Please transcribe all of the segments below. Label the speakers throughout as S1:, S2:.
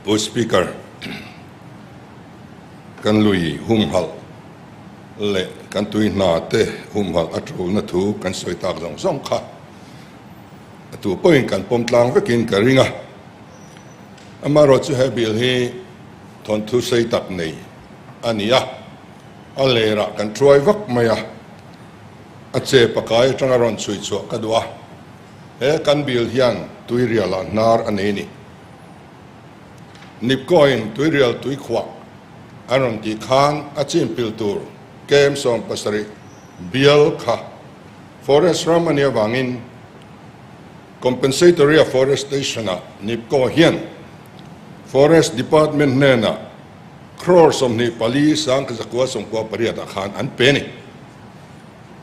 S1: Pu Speaker, kan lui humhalh leh kan tui hna te humhalh a tulna thu kan sawi tak zawng zawng kha a tu pawhin kan pawm tlang vekin ka ring a. Amaherawhchu he bill hi thawnthu sei tak nei a ni a, a lerah kan thuai vak mai a, a che pakai atanga rawn chhui chhuah ka duh a, he kan bill hian tuirialah hnar a nei a ni. Nipkoin tuirial tuikhuah an rawn tih khan a chin pil tur KM 70 bial kha forest ram a nih avangin Compensatory Afforestation-ah Nipko hian Forest Department hnenah crore 24 198 ah khan an pe a ni.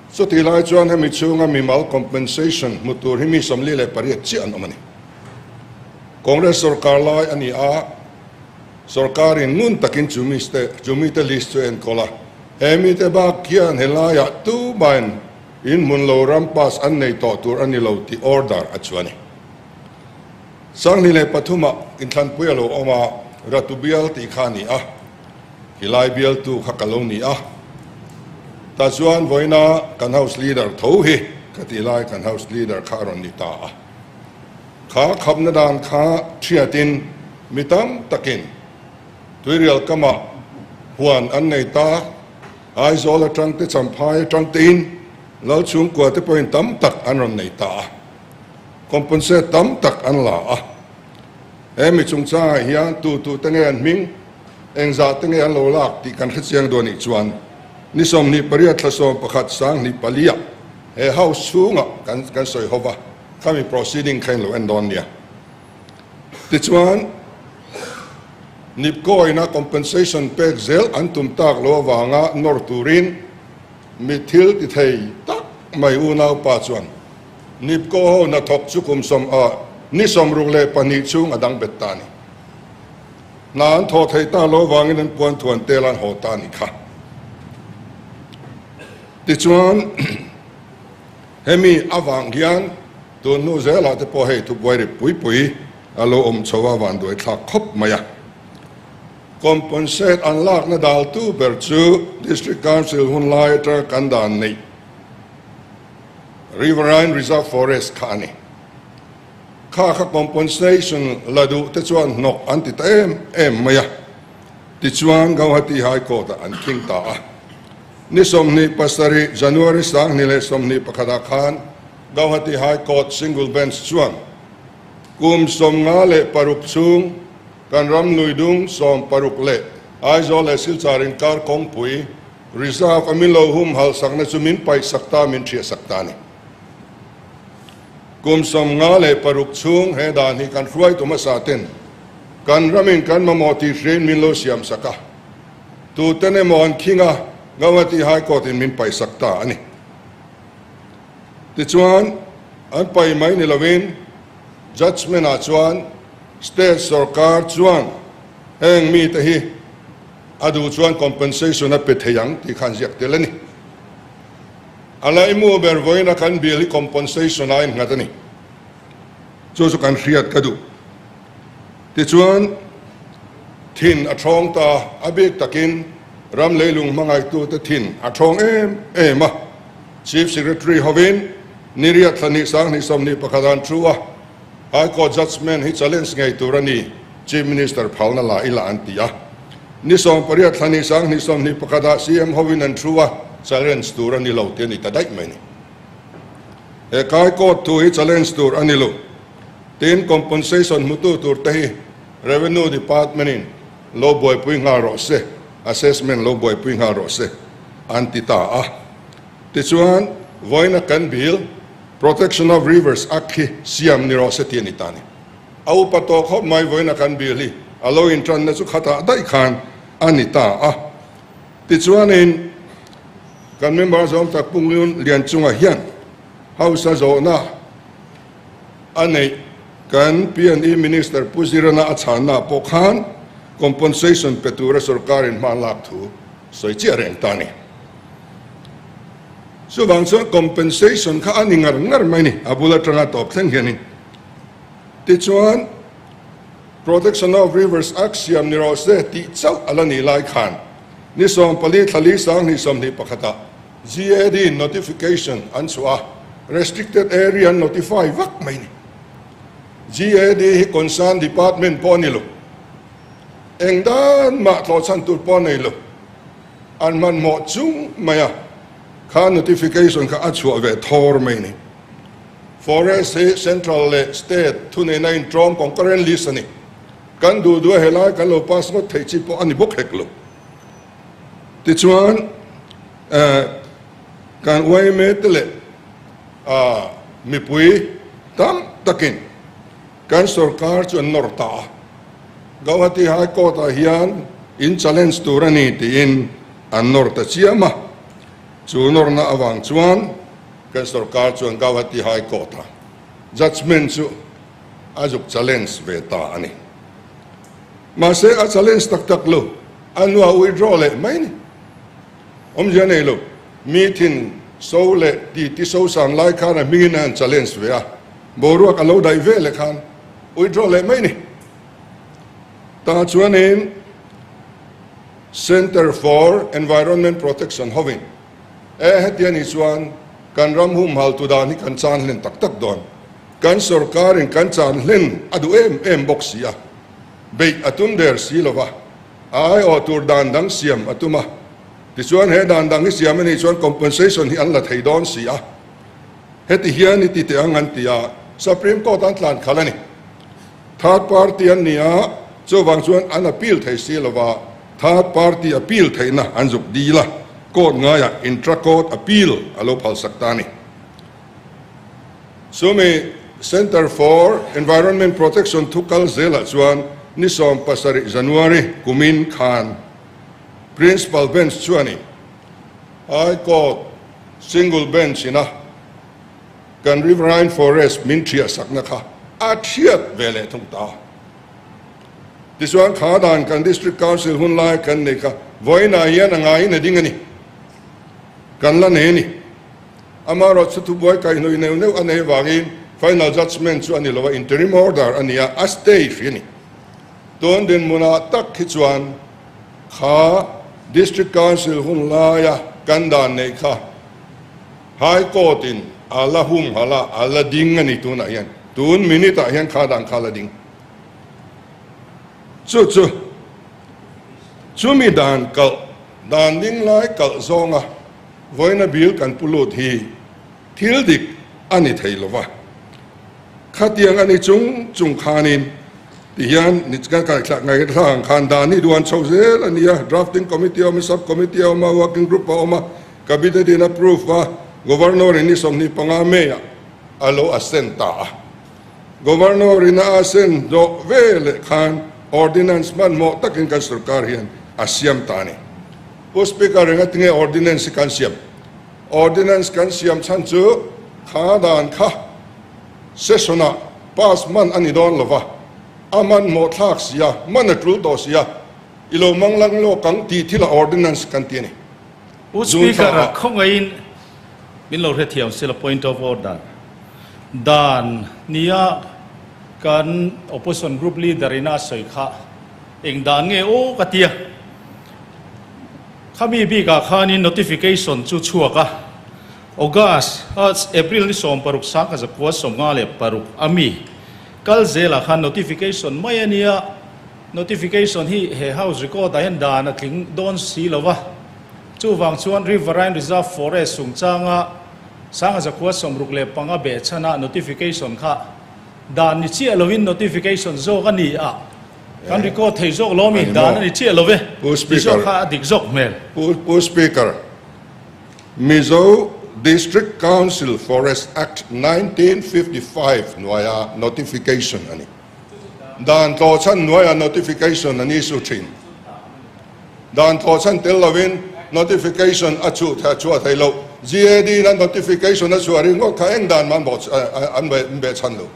S1: Chutih lai chuan hemi chhunga mimal compensation hmu tur hi mi 48 chiah an awm a ni. Congress sorkar lai a ni a, sorkarin ngun takin chu mite list chu a enkawl a, he mite bak hian helaiah tumahin In hmun lo ram pass an nei tawh tur a ni lo tih order a chu a ni. 2003 ah inthlanpui a lo awm a, Ratu bial tih kha a ni a, khilai bialtu kha ka lo ni a. Tah chuan vawiina kan House Leader tho hi ka tih lai kan House Leader kha a rawn ni ta a. Kha khapna dan kha thiatin mi tam takin Tuirial kamah huan an nei ta. Aizawl atang te Champhai atang tein Lal chhungkua te pawhin tam tak an rawn nei ta a, compensate tam tak an la a. He mi chungchangah hian tu tu te nge an hming, engzah te nge an lo lak tih kan hrechiang dawn nih chuan ni 28 thla 11 2004 ah he house chhungah kan kan sawi ho va, khami proceeding kha in lo en dawn nia. Tichuan, Nipkoina compensation pek zel an tum tak lo avanga nawr turin mi thil ti thei tak mai unaupa chuan Nipko ho hnathawk chu kum sawm a ni 62 chhung a dang bet ta a ni. Hna an thawh theih tak lo avangin an puan thuan tel an haw ta a ni kha. Tichuan, hemi avang hian Tun hnu zelah te pawh hei thubuai ri pui pui a lo awm chho a vanduai thlak khawp mai a. Compensate an lakna daltu ber chu District Council hun lai atanga kan dan neih Riverine Reserve Forest kha a ni. Kha kha compensation la duh te chuan hnawk an ti ta em em mai a. Tichuan Gauhati High Court ah an khing ta a. Ni 27 January 2021 ah khan Gauhati High Court Single Bench chuan kum 56 chhung kan ram lui dung 60 leh Aizawl leh Silchar inkar kawngpui reserve a min lo humhalh sakna chu min paih sak ta min thiah sak ta a ni. Kum 56 chhung he dan hi kan hruaitu hmasa ten kan ramin kan mamawh tih hriain min lo siam sak a, tuten emaw an khing a, Gauhati High Court in min paih sak ta a ni. Tichuan, an pai mai ni lovin judgement-ah chuan state sorkar chuan heng mite hi a duh chuan compensation a pe thei ang tih kha an ziak tel a ni. A laimu ber vawiina kan bill hi compensation a innghat a ni. Chu chu kan hriat ka duh. Tichuan, thin a thawng ta, a bik takin ram leilung hmangaihtute thin a thawng em em a. Chief Secretary hovin ni riat thla hnih 2021 an thu a, High Court judgement hi challenge ngei tur a ni, Chief Minister phalna la ila an ti a. Ni 18 thla hnih 2021 ah CM hovin an thu a, challenge tur a ni lo ti a ni ta daih mai ni. He High Court thu hi challenge tur a ni lo. Tin, compensation hmutu tur te hi Revenue Department in lo buaipui nghal rawh se, assessment lo buaipui nghal rawh se an ti ta a. Tichuan, vawiina kan bill Protection of Rivers Act hi siam ni rawh se tih a ni ta a ni. A upa tawh khawp mai vawiina kan bill hi a lo intanna chu khatah daih khan a ni ta a. Tichuanin, kan member zawm tak Pu Ngun Lianchunga hian House a zawhna a neih kan P&E Minister Pu Zirana a chhanna pawh khan compensation pe tura sorkarin hma lak thu sawi chiah reng ta a ni. Chuvang chuan compensation kha a ni ngar ngar mai ni, a bul atanga tawp thleng hianin. Tichuan. Protection of Rivers Act siam ni rawh se tih chauh a la nih lai khan ni 14 thla li 2021 ah GAD in notification an chhuah a, restricted area an notify vak mai ni. GAD hi concern department pawh a ni lo, eng dan mah tlawhchhan tur pawh a nei lo, an hmanhmawh chung mai a, kha notification kha a chhuah ve thawr mai ni. Forest hi Central leh State thuneihna inṭawm concurrent list a ni. Kan duh duh a helai kan lo pass ngawt theih chi pawh a ni bawk hek lo. Tichuan, kan yma te leh mipui tam takin kan sorkar chu an nawr ta a. Gauhati High Court ah hian in challenge tur a ni tiin an nawr ta chiam a. Chu nawrna avang chuan kan sorkar chuan Gauhati High Court a judgement chu a zuk challenge ve ta a ni. Mahse a challenge tak tak lo, a nua withdraw leh mai ni. Awmzia nei lo, mi thin so leh ti ti so sang lai khan a hmingin a han challenge ve a, boruak a lo daih ve leh khan withdraw leh mai ni. Tah chuanin Centre for Environment Protection hovin e hetia nih chuan kan ram humhal tu dan hi kan chan hlen tak tak dawn. Kan sorkarin kan chan hlen a duh em em bawk si a, beih a tum der si lo va, a aiawh tur dan dang siam a tum a. Tichuan he dan dang hi siam a nih chuan compensation hi an la thei dawn si a. Heti hian i ti teh ang an ti a, Supreme Court an tlan khalh a ni. Third party an ni a, chuvang chuan an appeal thei si lo va, third party appeal theihna an zuk dil a, court ngaiah intra court appeal a lo phalsak ta a ni. Chumi Centre for Environment Protection thu kal zelah chuan ni 17 January kumin khan Principal Bench chuanin High Court Single Bench ina kan Riverine Forest min thiah sakna kha a thiat ve leh thung ta. Tichuan kha dan kan District Council hun lai kan nei kha vawiinah hian a ngaiin a ding a ni. Kan la nei a ni. Amaherawh chu thubuai kaihhnawih neuh neuh a nei avangin final judgement chu a ni lo a, interim order a ni a, a stay hrih a ni. Tun dinhmunah tak hi chuan kha District Council hun laia kan dan neih kha High Court in a la humhalh a, a la ding a ni tunah hian. Tun minute ah hian kha dan kha a la ding. Chu chu chumi dan kalh, dan ding lai kalh zawnga Vawiina bill kan pu lut hi thil dik a ni thei lo va, khatiang a ni chung chung khanin tihian ni kan kaithlak ngaithlak ang khan dan hi duan chho zel a ni a, drafting committee a awm a, sub committee a awm a, working group a awm a, cabinet in approve a, governor in ni 25 May ah a lo assent ta a, governor in a assent zawh veleh khan ordinance hmanhmawh takin kan sorkar hian a siam ta a ni. Pu Speaker enga tinge Ordinance hi kan siam? Ordinance kan siam chhan chu kha dan kha Session ah pass hman a ni dawn lova, a hmanhmawh thlak si a, hman a tul tawh si a, i lo mang lang lawk ang tih thil ah Ordinance kan ti a ni.
S2: Pu Speaker, khawngaihin min lo hrethiam sila point of order dan nia kan opposition group leader ina a sawi kha eng dan nge aw ka tia. Khami bikah khanin notification chu chhuak a, August, April ni 16 1956 a mi kal zelah khan notification mai a nia, notification hi he House record ah hian dan a tling dawn si lo va, chuvang chuan Riverine Reserve Forest chungchanga 1965 behchhana notification kha dan ni chiah lovin notification zawk a ni a. Kan record thei zawk lo mi dan a ni chiah lo ve. Ti zawk kha a dik zawk hmel.
S1: Pu Speaker, Mizo District Council Forest Act 1955 hnuaia notification a ni. Dan tlawhchhan hnuaia notification a ni su thin. Dan tlawhchhan tel lovin notification a chhuh chhuah thei lo. GAD in a notification a chhuah ringawt kha eng dan mah an behchhan lo.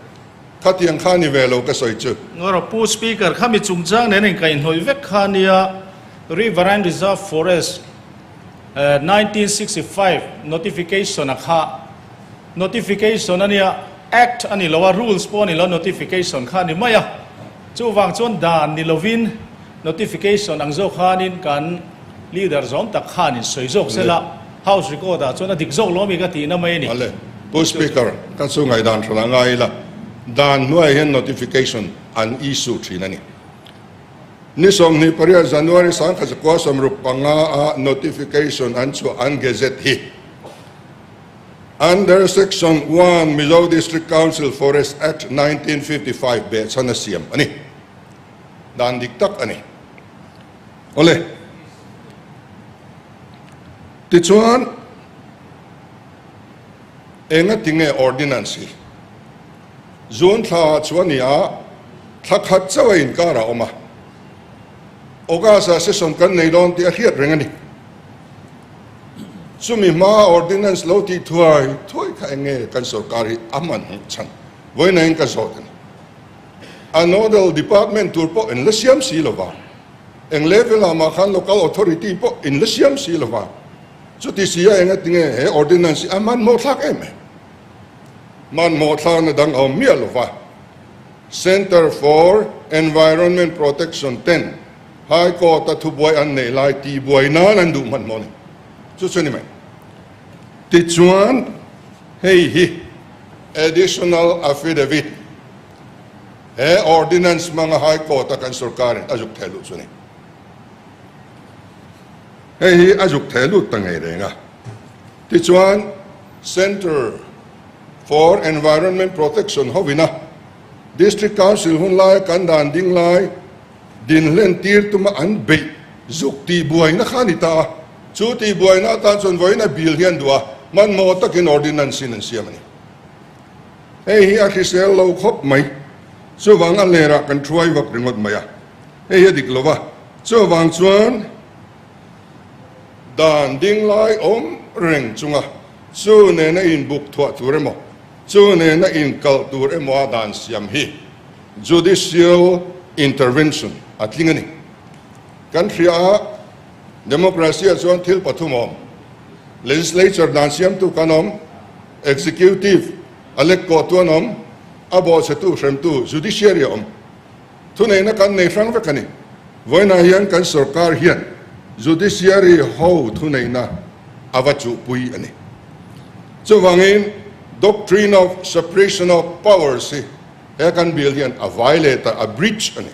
S1: Khatiang kha ni ve lo ka sawi chu.
S2: Ngawra Pu Speaker, khami chungchang nen inkaihhnawih vek kha nia Riverine Reserve Forest 1965 notification a kha notification a nia Act a ni lo a, rules pawh a ni lo notification kha a ni mai a. Chuvang chuan dan ni lovin notification ang zawk khanin kan leader zawm tak khanin sawi zawk sela House record ah chuan a dik zawk lawm i ka tihna mai a ni.
S1: Ale, Pu Speaker, ka chu ngaihdan hran a ngai ila, dan hnuaiah hian notification an issue thin a ni. Ni 28 January 1965 a notification an chhuah an gazette hi Under Section one Mizo District Council Forest Act 1955 behchhan a siam a ni. Dan dik tak a ni. Awle. Tichuan, enga tinge Ordinance hi June thla chu a ni a, thla khat chauh a inkar a awm a. August ah session kan nei dawn tih a hriat reng a ni. Chumi hmaa Ordinance lo tih thuai thuai kha eng nge kan sorkar hi a hman hmuh chhan vawiin ka zawt a ni. A nodal department tur pawh in la siam si lo va, eng level ah mah khan local authority pawh in la siam si lo va, chuti si a enga tinge he Ordinance hi a hmanhmawh thlak em em? Hmanhmawh thlakna dang a awm miah lo va, Centre for Environment Protection ten High Court a thubuai an neih lai tihbuai nan an duh hmanhmawh a ni. Chu chu a ni mai. Tichuan, hei hi Additional Affidavit, he Ordinance hmanga High Court a kan sorkarin a zuk theh luh chu a ni. Hei hi a zuk theh lut ta ngei reng a. Tichuan, Centre for Environment Protection hovina District Council hun laia kan dan ding lai, Dinhlen tir tuma an beih zuk tihbuaina kha a ni ta a, chu tihbuaina atan chuan vawiin a bill hi an duh a, hmanhmawh takin ordinance in an siam a ni. Hei hi a hrisel lo khawp mai, chuvang a lerah kan thuai vak ringawt mai a, hei hi a dik lo va, chuvang chuan dan ding lai awm reng chunga chu nena inbuk thuah tur emaw, chu nena inkalh tur emaw a dan siam hi Judicial intervention a tling a ni. Kan hria a, democracy ah chuan thil pathum a awm. Legislature dan siamtu kan awm, executive a lek kawhtu an awm, a bawhchhetu hremtu judiciary a awm. Thuneihna kan nei hrang vek a ni. Vawiinah hian kan sorkar hian judiciary ho thuneihna a va chuhpui a ni. Chuvangin doctrine of separation of powers hi He kan bill hian a vai leh ta, a bridge a ni.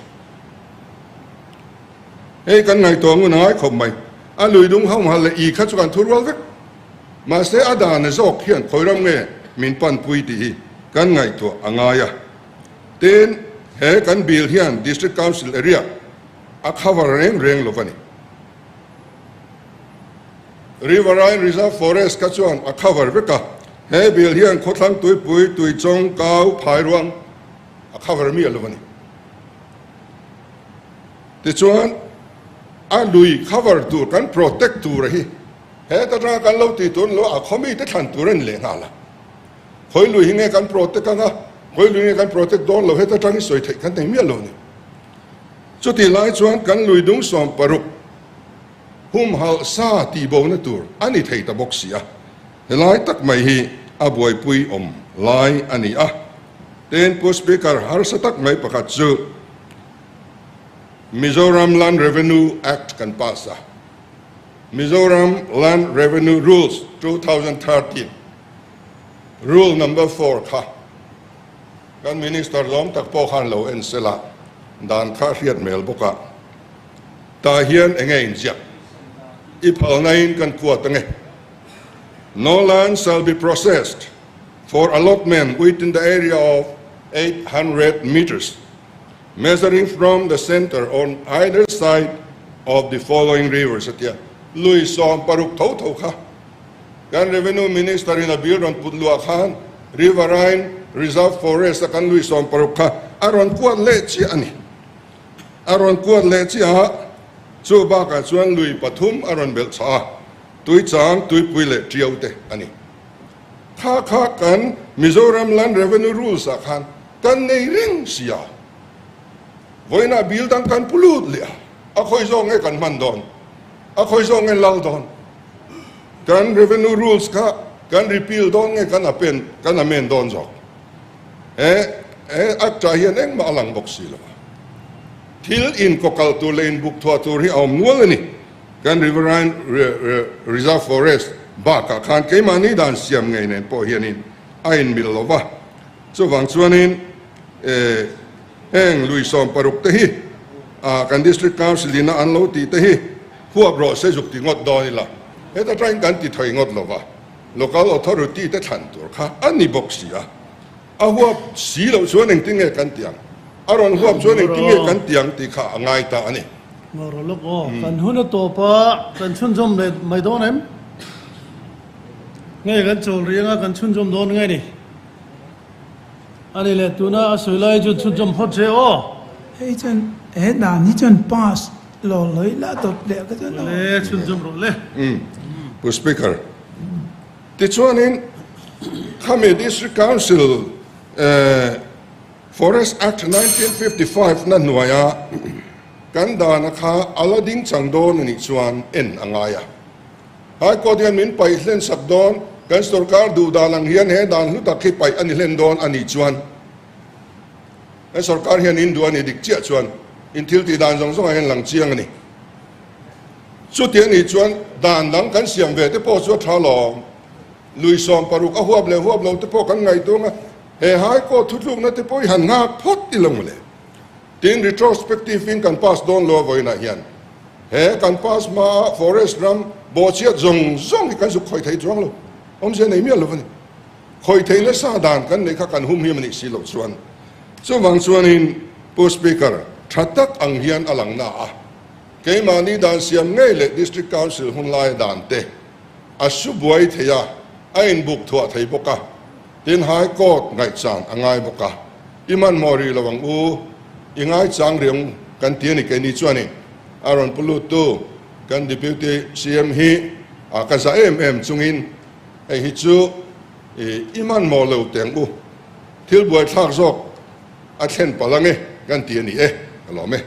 S1: Hei kan ngaihtuah ngun a ngai khawp mai. A lui dung ho hal leh i kha chu kan thu rual vek. Mahse a dan zawk hian khawi ram nge min panpui tih hi kan ngaihtuah a ngai a. Tin, he kan bill hian District Council area a cover reng reng lo va ni. Riverine Reserve Forest kha chuan a cover vek a, he bill hian khawthlang tuipui, tuichawng, kau, phairuang a cover miah lo a ni. Tichuan, a lui cover tur kan protect tur hi heta tanga kan lo tih tur lo a khaw mite thlan tur a ni leh nghal a. Khawi lui hi nge kan protect anga, khawi lui nge kan protect dawn lo heta tang hi sawi theih kan nei miah lo a ni. Chutih lai chuan kan lui dung 16 Humhalh sa tihbona tur a ni thei ta bawk si a, helai tak mai hi a buaipui awm lai a ni a. Tin, Pu Speaker, harsa tak mai pakhat chu Mizoram Land Revenue Act kan pass a, Mizoram Land Revenue Rules 2013, Rule Number Four kha kan Minister lawm tak pawh khan lo en sela, dan kha a hriat hmel bawk a. Tah hian enge inziak? I phalnain kan kuat ange. No land shall be processed for allotment within the area of 800 metres measuring from the centre on either side of the following rivers a tia. Lui 16 tho tho kha kan Revenue Minister in a bill rawn put luah khan Riverine Reserve Forest a kan lui 16 kha a rawn kuat leh chiah a ni. A rawn kuat leh chiah a, chu bakah chuan lui pathum a rawn belh chhah a, Tuichang, Tuipui leh Tiau te a ni. Kha kha kan Mizoram Land Revenue Rules ah khan kan nei reng si a, vawiinah bill dang kan pu lut leh a, a khawi zawk nge kan hman dawn, a khawi zawk nge lal dawn, kan Revenue Rules kha kan repeal dawn nge kan apen kan amend dawn zawk. He he Act ah hian engmah a lang bawk si lo a. Thil inkawkalh tur leh inbuk thuah tur hi a awm nual a ni. Kan Riverine Reserve Forest bakah khan keimahni dan siam ngei nen pawh hianin a inmil lo va. Chuvang chuanin heng lui 16 te hi kan District Council ina an lo tih te hi huap rawh se zuk ti ngawt dawn ila. Heta tangin kan ti thei ngawt lo va, Local Authority te thlan tur kha a ni bawk si a. A huap si loh chuan engtin nge kan ti ang? A rawn huap chuan engtin nge kan ti ang tih kha a ngai ta a ni.
S3: Ngaw lawk aw, kan hun a tawp a, kan chhunzawm leh mai dawn em? Nge kan chawl rih anga kan chhunzawm dawn nge ni? A ni leh tuna a sawi lai chuan chhunzawm phawt che aw.
S4: Hei chuan he dan hi chuan pass lo lawih lah tawp leh ka chuan aw.
S3: Le chhunzawm rawh le.
S1: Pu Speaker, tichuanin khami District Council Forest Act 1955 na hnuaia kan dana kha a la ding chang dawn a nih chuan en a ngai a. High Court hian min paih hlen sak dawn, kan sorkar duh dan ang hian he dan hlu tak hi paih a ni hlen dawn a nih chuan kan sorkar hian in duh a ni dik chiah chuan in thil tih dan zawng zawngah hian lang chiang a ni. Chuti a nih chuan dan dang kan siam ve te pawh chu a tha lawm. Lui 16 a huap leh huap lo te pawh kan ngaihtuang a, he High Court thutlukna te pawh i han nghak phawt i lo maw le? Tin, retrospective in kan pass dawn lo a vawiinah hian he kan pass hmaa forest ram bawhchhiat zawng zawng hi kan zuk khawih thei chuang lo, awmzia nei miah lo a ni. Khawih thei nasa dan kan neih kha kan hum hiam a nih si loh chuan. Chuvang chuanin Pu Speaker, tha tak ang hian a lang na a, keimahni dan siam ngei leh District Council hun laia dan te a su buai thei a, a inbuk thuah thei bawk a, tin High Court ngaihchan a ngai bawk a, i hmanhmawh rih lo ang u, i ngaichang rih ang kan ti a ni keini chuanin a rawn pu luttu kan Deputy CM hi a ka za em em chungin hei hi chu i hmanhmawh lo teh ang u, thil buaithlak zawk a thlen palh ang e kan ti a ni e, ka lawm e.